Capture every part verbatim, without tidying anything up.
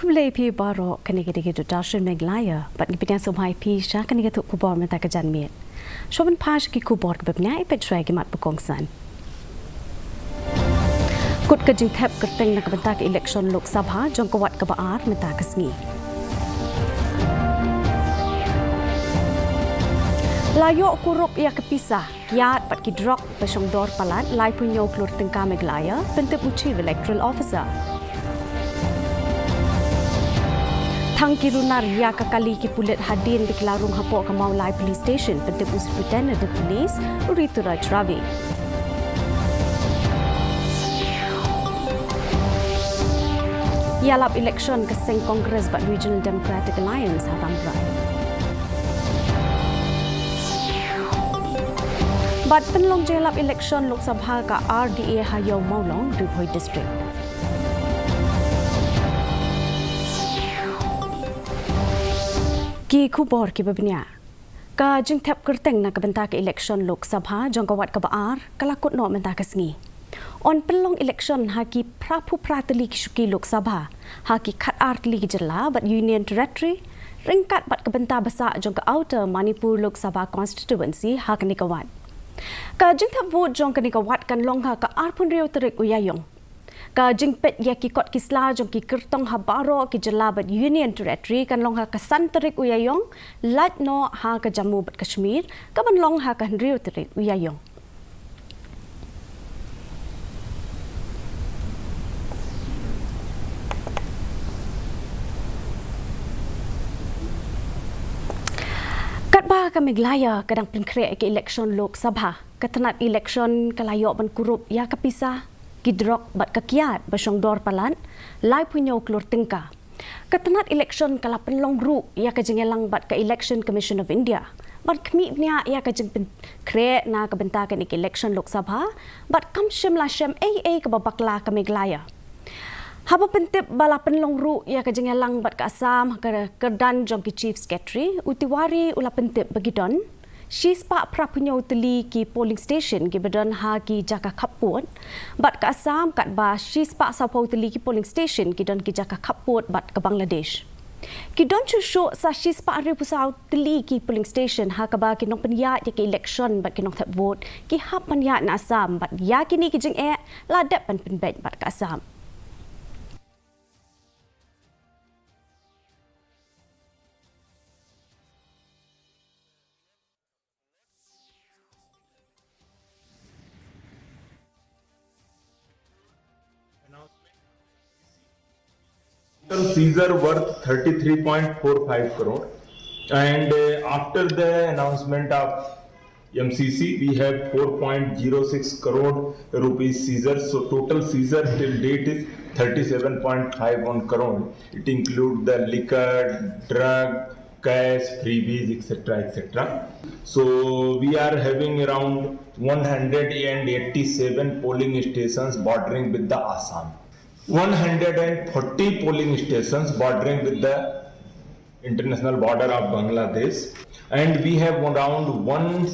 Khublei phi baroh, kane ka dei ka Doordarshan Meghalaya bad ngi pdiang sngewbha ïa phi sha kane ka thok khubor mynta ka janmiet. Shuwa ban phai sha ki khubor kiba bniah, peit shuwa ïa ki mat ba kongsan. Kut ka jingthep kyrteng na ka bynta ka election Lok Sabha jong ka wat kaba ar mynta ka sngi. La ïoh kurup ïa ka pisa kiad bad ki drok ba shong dor palat laiphew hynñiew klur tyngka Meghalaya, pyntip u Chief Electoral Officer. Thang ki runar ïa ka kali ki pulit hadien ba ki la rung hapoh ka Mawlai Police Station, pyntip u Superintendent of Police, u Rituraj Ravi. Ïalap election ka seng Congress bad Regional Democratic Alliance ha Rambrai. Bad pynlong jingïalap election Lok Sabha ka R D A ha Ïew Mawlong, Ri Bhoi District. Ki khubor kiba bniah. Ka jingthep kyrteng na ka bynta ka election Lok Sabha jong ka wat kaba ar ka la kut noh mynta ka sngi. Yn pynlong election ha ki phraphew phra tylli ki shuki Lok Sabha ha ki khatar tylli ki jylla bad Union Territory, ryngkat bad ka bynta ba sah jong ka Outer Manipur Lok Sabha Constituency ha kane ka wat. Ka jingthep vote jong kane ka wat kan long ha ka arphew hynriew tarik u Ïaïong. Ka jingpeit ïa ki kot ki sla jong ki kyrtong ha baroh ki jylla bad Union Territory kan long ha ka san tarik u Ïaïong, lait noh ha ka Jammu bad Kashmir, ka ban long ha ka hynriew tarik u Ïaïong. Katba ka Meghalaya ka dang pynkhreh ïa ka election Lok Sabha, ka tnat election ka la ïoh ban kurup ïa ka pisa, ki drok bad ka kiad ba shong dor palat laiphew hynñiew klur tyngka. Ka tnat election ka la pynlong ruh ïa ka jingïalang bad ka Election Commission of India ban khmih bniah ïa ka jingpynkhreh na ka bynta kane ka election Lok Sabha bad kam shym la shem ei ei kaba bakla ka Meghalaya. Haba pyntip ba la pynlong ruh ïa ka jingïalang bad ka Assam ha ka kyrdan jong ki Chief Secretary, u Tiwari u la pyntip ba ki don shispah phraphew hynñiew tylli ki polling station kiba don ha ki jaka khappud bad ka Assam, katba shispah sawphew tylli ki polling station ki don ki jaka khappud bad ka Bangladesh. Ki don shuh shuh sa shispah hynriewphew saw tylli ki polling station ha kaba ki nongpynïaid ïa ka election bad ki nongthep vote ki hap ban ïaid na Assam, bad ïa kine ki jingeh la dep ban pynbeit bad ka Assam. Total seizure worth thirty-three point four five crore, and, uh, after the announcement of M C C, we have four point zero six crore rupees seizure. So total seizure till date is thirty-seven point five one crore. It include the liquor, drug, cash, freebies, et cetera, et cetera. So we are having around one hundred and eighty-seven polling stations bordering with the Assam. One hundred and forty polling stations bordering with the international border of Bangladesh, and we have around one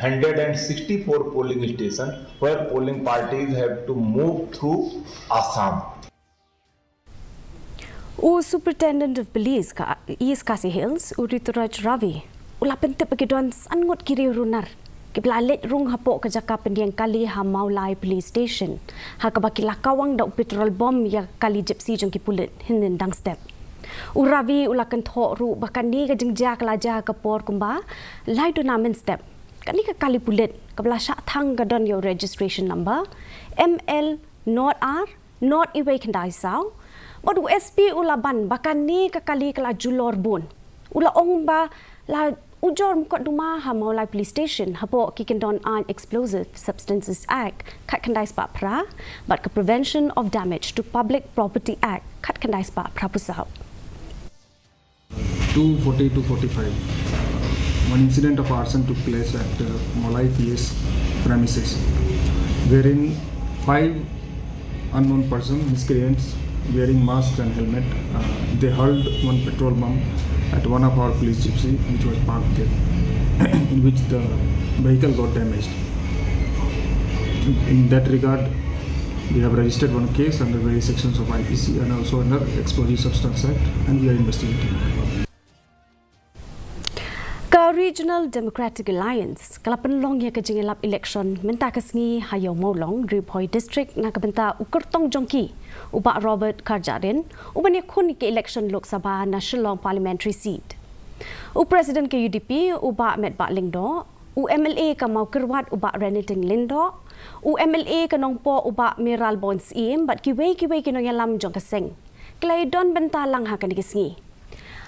hundred and sixty-four polling stations where polling parties have to move through Assam. U Superintendent of Police ka East Khasi Hills, u Rituraj Ravi, u la pyntip ba ki don san ngut ki riew runar kiba la leit rung hapoh ka jaka pynïeng kali ha Mawlai Police Station, ha kaba ki la kawang da u petrol bomb ïa ka kali Gypsy jong ki pulit hynnin dang step. U Ravi u la kynthoh ruh ba kane ka jingjia ka la jia ha ka por kumba lai duna mynstep. Kane ka kali pulit kaba la shah thang ka don ïa u registration number M L not ar not iwei khyndai saw. Bad u S P u la ban ba kane ka kali ka la julor bun. U la ong ba la ujor mukotduma ha Mawlai Police Station hapoh ki kyndon aiñ Explosive Substances Act khatkhyndai spah phra bad ka Prevention of Damage to Public Property Act khatkhyndai spah phraphew saw. Two forty, two forty-five, one incident of arson took place at, uh, Mawlai P S premises, wherein five unknown person, miscreants, wearing masks and helmet, uh, they hurled one petrol bomb at one of our police gypsy, which was parked there, in which the vehicle got damaged. In that regard, We have registered one case under various sections of I P C and also under Explosive Substance Act, and we are investigating. Ka Regional Democratic Alliance ka la pynlong ïa ka jingïalap election mynta ka sngi ha Ïew Mawlong, Ri Bhoi District, na ka bynta u kyrtong jong ki, u Bah Robert Kharjahrin, u ban ïakhun ïa ka election Lok Sabha na Shillong Parliamentary Seat. U President ka U D P, u Bah Metbah Lyngdoh, u M L A ka Mawkyrwat, u Bah Reniting Lyngdoh, u M L A ka Nongpoh, u Bah Mayralborn Syiem, bad kiwei kiwei ki nongïalam jong ka seng, ki la ïadon bynta lang ha kane ka sngi.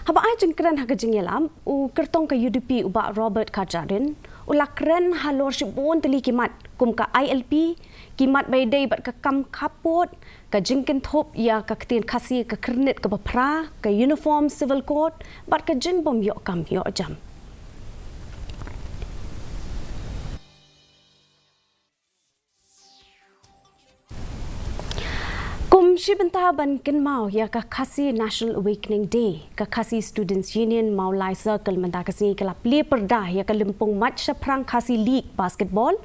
Haba ai jingkren ha ka jingïalam, u kyrtong ka U D P, u Bah Robert Kharjahrin, u la kren halor shibun tylli ki mat, kum ka I L P, ki mat ba ïadei bad ka kam khappud, ka jingkynthup ïa ka ktien Khasi, ka Khyrnit kaba phra, ka Uniform Civil Code, bad ka jingbym ïoh kam ïoh jam. Kum shi bynta ban kynmaw ïa ka Khasi National Awakening Day, ka Khasi Students Union Mawlai Circle mynta ka sngi ka la plie pyrda ïa ka lympung Mat Shaphrang Khasi League Basketball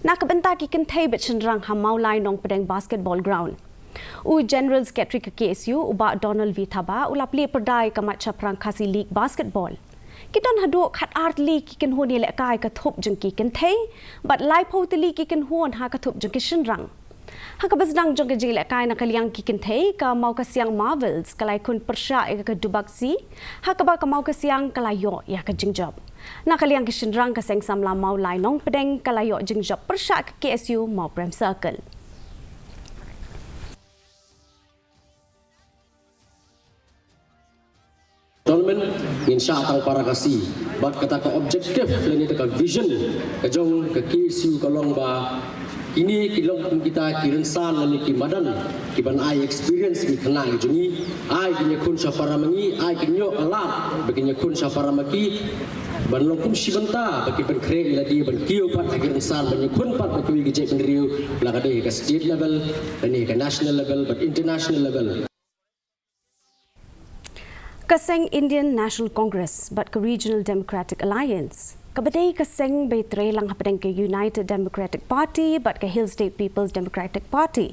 na ka bynta ki kynthei bad shynrang ha Mawlai Nongpdeng Basketball Ground. U General Secretary ka K S U, u Bah Donald V Thabah, u la plie pyrda ïa ka Mat Shaphrang Khasi League Basketball. Ki don haduh khatar tylli ki kynhun ïalehkai ka thup jong ki kynthei, bad laiphew tylli ki kynhun ha ka thup jong ki shynrang. Ha kaba sdang jong ka jingïalehkai na ka liang ki kynthei, ka Mawkasiang Marvels ka la ïakhun pyrshah ïa ka Dubaksi, ha kaba ka Mawkasiang ka la ïoh ïa ka jingjop. Na ka liang ki shynrang, ka Seng Samla Mawlai Nongpdeng ka la ïoh jingjop pyrshah ka K S U Mawprem Circle. Tournament ngin shah tang para Khasi, bad kata ka objective lane kata ka vision ka jong ka K S U ka long ba kine ki long kum kita ki rynsan lane ki madan kiban ai experience ïa ki khynnah ki jong ngi, ai kin ïakhun sha para ma ngi, ai kin ïoh ka lad ba kin ïakhun sha para ma ki, ban long kum shi bynta ba ki pynkhreh ïa lade ban kiew pat ha ki rynsan ban ïakhun pat ha kiwei ki jaitbynriew, la ka dei ha ka state level, lane ha ka national level bad international level. Ka seng Indian National Congress bad ka Regional Democratic Alliance, kaba dei ka seng ba trei lang hapdeng ka United Democratic Party bad ka Hill State People's Democratic Party,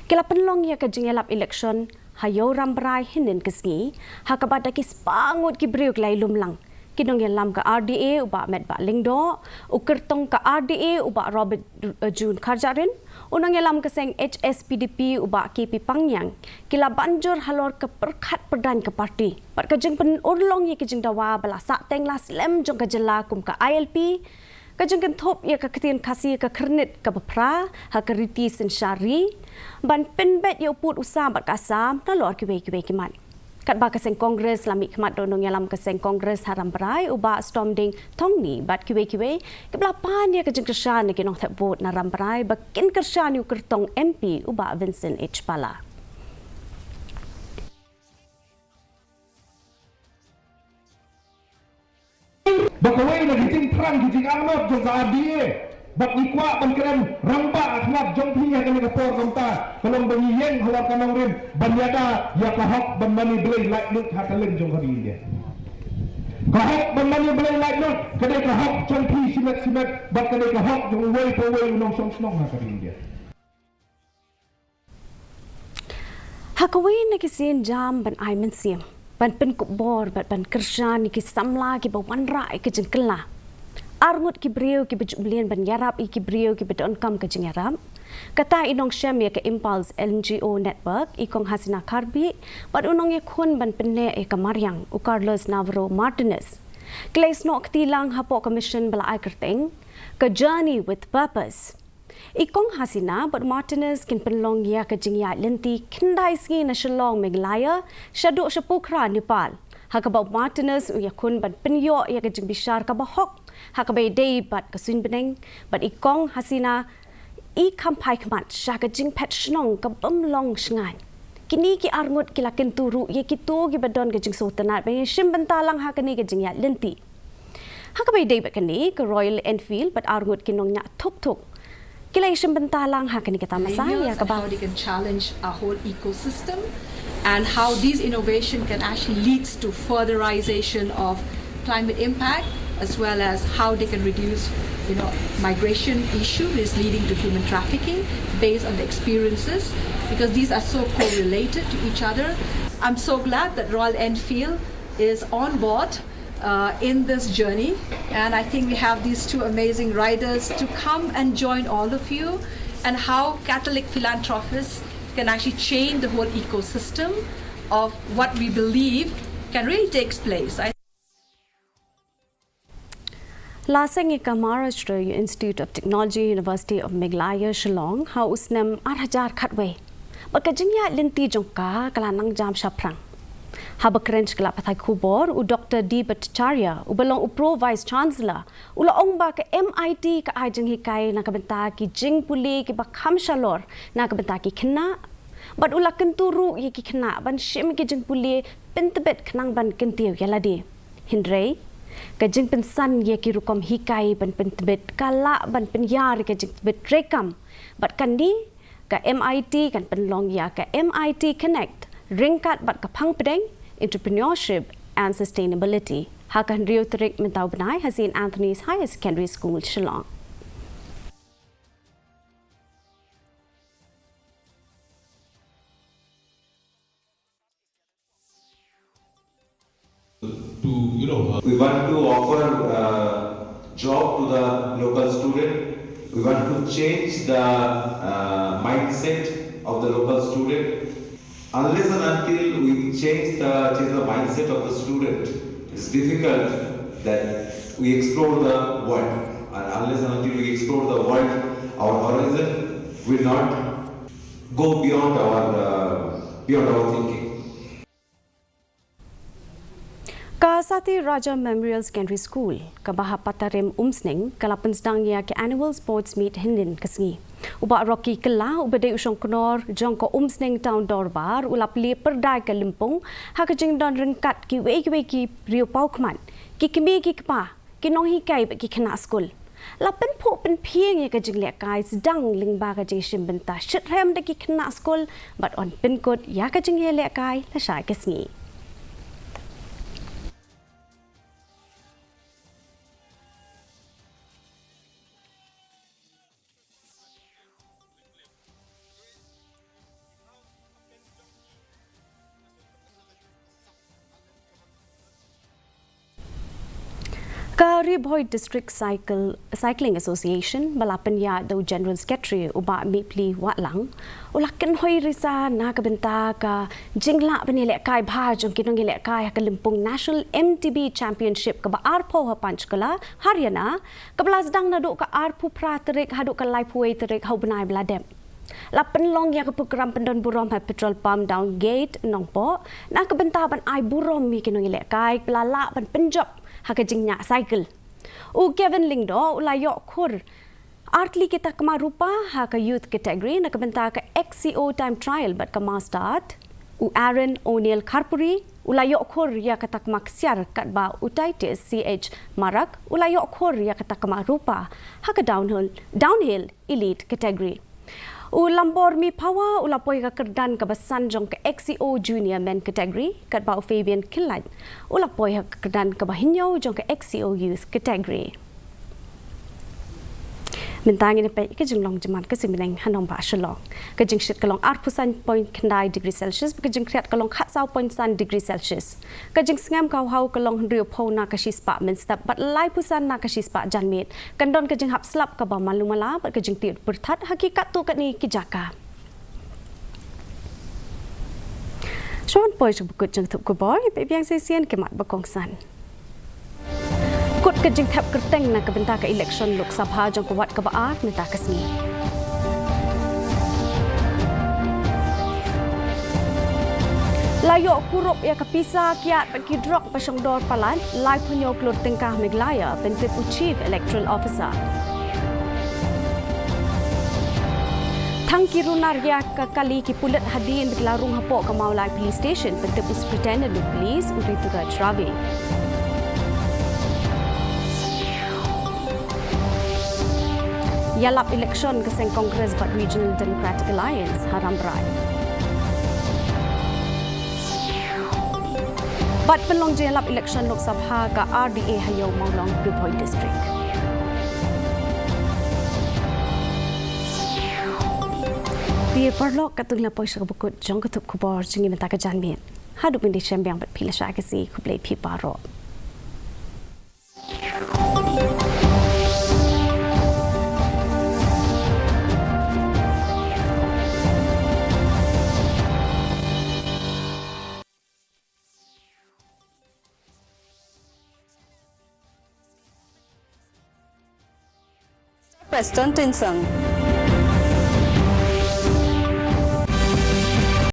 ki la pynlong ïa ka jingïalap election ha Ïew Rambrai hynnin ka sngi, ha kaba da ki spah ngut ki briew ki la ïalum lang. Ki nongïalam ka R D A, u Bah Metbah Lyngdoh, u kyrtong ka R D A, u Bah Robert, eh, June Kharjahrin, u nongïalam ka seng H S P D P, u Bah K P Pangniang, ki la ban jur halor ka pyrkhat pyrdaiñ ka party bad ka jingpynurlong ïa ki jingdawa ba la sahteng la slem jong ka jylla kum ka I L P, ka jingkynthup ïa ka ktien Khasi, ka Khyrnit kaba phra ha ka riti synshar ri, ban pynbeit ïa u pud u sam bad ka Assam nalor kiwei kiwei ki mat. Katba ka seng Congress la mihkhmat da u nongïalam ka seng Congress ha Rambrai, u Bah Stomding Thongni, bad kiwei kiwei kiba la pan ïa ka jingkyrshan na ki nongthep vote na Rambrai ba kin kyrshan ïa u kyrtong M P, u Bah Vincent H Pala. Ba kawei na ki jingthrang ki jingarngut jong ka R D A, ba ngi kwah ban kren rangbah ha khmat jong phi ha kane ka por kumta, ka long ba ngi ïeng halor ka nongrim ban ïada ïa ka hok ban mane blei laitluid ha ka liang jong ka ri India. Ka hok ban mane blei laitluid ka dei ka hok jong phi shimet shimet, bad ka dei ka hok jong uwei pa uwei u nongshong shnong ha ka ri India. Ha kawei na ki sienjam ban ai mynsiem, ban pynkup bor bad ban kyrshan ïa ki samla kiba wanrah ïa ka jingkylla, arngut ki briew kiba ju mlien ban ïarap ïa ki briew kiba donkam ka jingïarap. Kata i nongshem ïa ka Impulse N G O Network, i Kong Hasina Kharbhih, bad u nongïakhun ban pynneh ïa ka mariang, u Carlos Navarro Martinez, ki la ïasnoh kti lang hapoh ka mission ba la ai kyrteng ka Journey with Purpose. I Kong Hasina bad Martinez kin pynlong ïa ka jingïaid lynti khyndai sngi na Shillong, Meghalaya, shaduh sha Pokhara, Nepal. Ha kaba u Martinez u ïakhun ban pynïoh ïa ka jingbishar kaba hok ha kaba ïadei bad ka suiñbneng, bad i Kong Hasina i kham phai khmat sha ka jingphet shnong kabym long shngaiñ. Kine ki arngut ki la kyntu ruh ïa kito kiba don ka jingsngewtynnat ban ïashim bynta lang ha kane ka jingïaid lynti. Ha kaba ïadei bad kane, ka Royal Enfield bad arngut ki nongñiah thuk thuk ki la ïashim bynta lang ha kane ka tamasa, ïa kaba how they can challenge our whole ecosystem and how these innovation can actually lead to furtherization of climate impact. as well as how they can reduce, you know, migration issue is leading to human trafficking based on the experiences, because these are so correlated to each other. I'm so glad that Royal Enfield is on board uh, in this journey, and I think we have these two amazing riders to come and join all of you, and how Catholic philanthropists can actually change the whole ecosystem of what we believe can really take place. I La seng ïa ka Maharashtra Institute of Technology, University of Meghalaya, Shillong, ha u snem ar hajar khatwei. Bad ka jingïaid lynti jong ka ka la nang jam shaphrang. Haba kren sha ki lad pathai khubor, u Doktor D Bhattacharya, uba long u Pro Vice Chancellor, u la ong ba ka M I T ka ai jinghikai na ka bynta ki jingpule kiba kham shalor na ka bynta ki khynnah. Bad u la kyntu ruh ïa ki khynnah ban shim ki jingpule pyntbit khnang ban kyntiew ïa lade. Hynrei ka jingpynsan ïa ki rukom hikai ban pyntbit ka lah ban pynïar ïa ka jingtbit treikam. Bad kane ka M I T kan pynlong ïa ka M I T Connect ryngkat bad ka phang pdeng Entrepreneurship and Sustainability ha ka hynriew tarik mynta u bnai ha Saint Anthony's Higher Secondary School, Shillong. To, you know, uh, we want to offer uh, job to the local student. We want to change the uh, mindset of the local student. Unless and until we change the change the mindset of the student, it's difficult that we explore the world. And unless and until we explore the world, our horizon will not go beyond our uh, beyond our thinking. Ka Sathyarajah Memorial Secondary School kaba ha Patarim Umsning ka la pynsdang ïa ka Annual Sports Meet hynnin ka sngi. U Bah Rocky Kylla uba dei u shongknor jong ka Umsning Town Dorbar u la plie pyrdai ka lympung ha ka jingdon ryngkat kiwei kiwei ki briew paw khmat, ki kmie ki kpa, ki nonghikai bad ki khynnah skul. La pynphuh pynphieng ïa ka jinglehkai sdang lyngba ka jingshim bynta shitrhem da ki khynnah skul bad yn pynkut ïa ka jingïalehkai lashai ka sngi. Ka Ri Bhoi District Cycle, Cycling Association ba la pynïaid da u General Secretary u Bah Mihpli Wahlang u la kynhoi risa na ka bynta ka jinglah ban ïalehkai bha jong ki nongïalehkai ha ka lympung National M T B Championship kaba arphew ha Panchkula, Haryana, kaba la sdang naduh ka arphew phra tarik haduh ka laiphew wei tarik ha u bnai ba la dep. La pynlong ïa ka prokram pyndon burom ha petrol pump Downgate Nongpoh na ka bynta ban ai burom ïa ki nongïalehkai ba la lah ban pynjop ha ka jingñiah cycle. U Kevin Lyngdoh u la ïoh khur artylli ki takma rupa ha ka youth category na ka bynta ka X C O time trial bad ka mastart. U Aaron O'Neil Kharpuri u la ïoh khur ïa ka takma ksiar katba u Titus C H Marak u la ïoh khur ïa ka takma rupa ha ka downhill, downhill elite category. U Lambor Miphawa u la poi ka kyrdan kaba san jong ka X C O junior men category katba u Fabian Khyllait u la poi ha ka kyrdan kaba hynñiew jong ka X C O youth category. Mynta ngin ïa peit ka jinglong jingman ka sngi bneng ha nongbah Shillong. Ka jingshit ka long arphew san point khyndai degree Celsius, ka jingkhriat ka long khatsaw point san degree Celsius. Ka jingsngem ka haw ka long hynriewphew na ka shispah mynstep bad laiphew san na ka shispah janmiet. Kan don ka jinghap slap kaba malu mala bad ka jingtied pyrthat ha ki katto katne ki jaka. Shuwa ban poi sha ba kut jong ka thup khubor, ïa peit biang shisien ki mat ba kongsan. Kut ka jingthep kyrteng na ka bynta ka election Lok Sabha jong ka wat kaba ar mynta ka sngi. La ïoh kurup ïa ka pisa kiad bad ki drok ba shongdor palat, laiphew hynñiew klur tyngka ha Meghalaya, pyntip u Chief Electoral Officer. Thang ki runar ïa ka kali ki pulit hadien ba ki la rung hapoh ka Mawlai Police Station, pyntip u Superintendent of Police u Rituraj Ravi. Ïalap election ka seng Congress bad Regional Democratic Alliance ha Rambrai. Pat pynlong jingïalap election Lok Sabha ka R D A ha Ïew Mawlong, Ri Bhoi District. Te paralok, katto ngi la poi sha kaba kut jong ka thup khubor jong ngi mynta ka janmiet. Haduh ban ïashem biang bad phi lashai ka sngi, khublei phi baroh. Preston Tynsong.